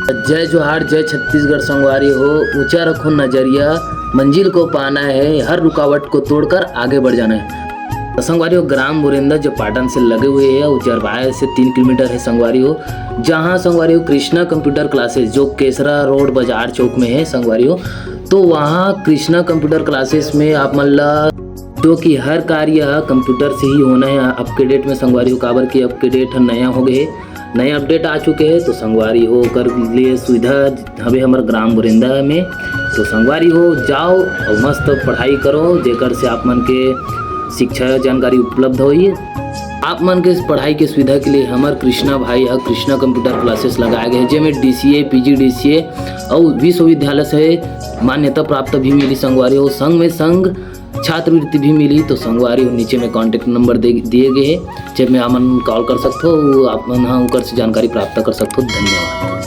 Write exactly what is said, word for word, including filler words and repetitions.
जय जोहार, जय छत्तीसगढ़ संगवारी हो। ऊंचा रखो नजरिया, मंजिल को पाना है, हर रुकावट को तोड़कर आगे बढ़ जाना है। तो संगवारी हो, ग्राम बोरेंदा जो पाटन से लगे हुए है, वो चरबाया से तीन किलोमीटर है संगवारी हो। जहाँ संगवारी हो कृष्णा कंप्यूटर क्लासेस जो केसरा रोड बाजार चौक में है संगवारी हो, तो वहाँ कृष्णा कंप्यूटर क्लासेस में आप मन ला जो कि हर कार्य ह कंप्यूटर से ही होना है अब के डेट में संगवारी हो, काबर कि अब के डेट ह नया हो गए, नया अपडेट आ चुके हैं। तो संगवारी हो ओकर लिए सुविधा हवे हमर ग्राम बोरेंदा में। तो संगवारी हो, जाओ और मस्त पढ़ाई करो, जेकर से आप मन के शिक्षा जानकारी उपलब्ध होई। आप मन के पढ़ाई के सुविधा के लिए हमर कृष्णा भाई ह कृष्णा कंप्यूटर क्लासेस लगाए गए हैं, जेमे डीसीए, पीजीडीसीए और विश्वविद्यालय से मान्यता प्राप्त भी मिली संगवारी हो। संग में संग छात्रवृत्ति भी मिली। तो संगवारी हो, नीचे में कॉन्टैक्ट नंबर दे दिए गए हैं, जेमे आप मन कॉल कर सकते हो, आप मन ह ओकर से जानकारी प्राप्त कर सकते हो। धन्यवाद।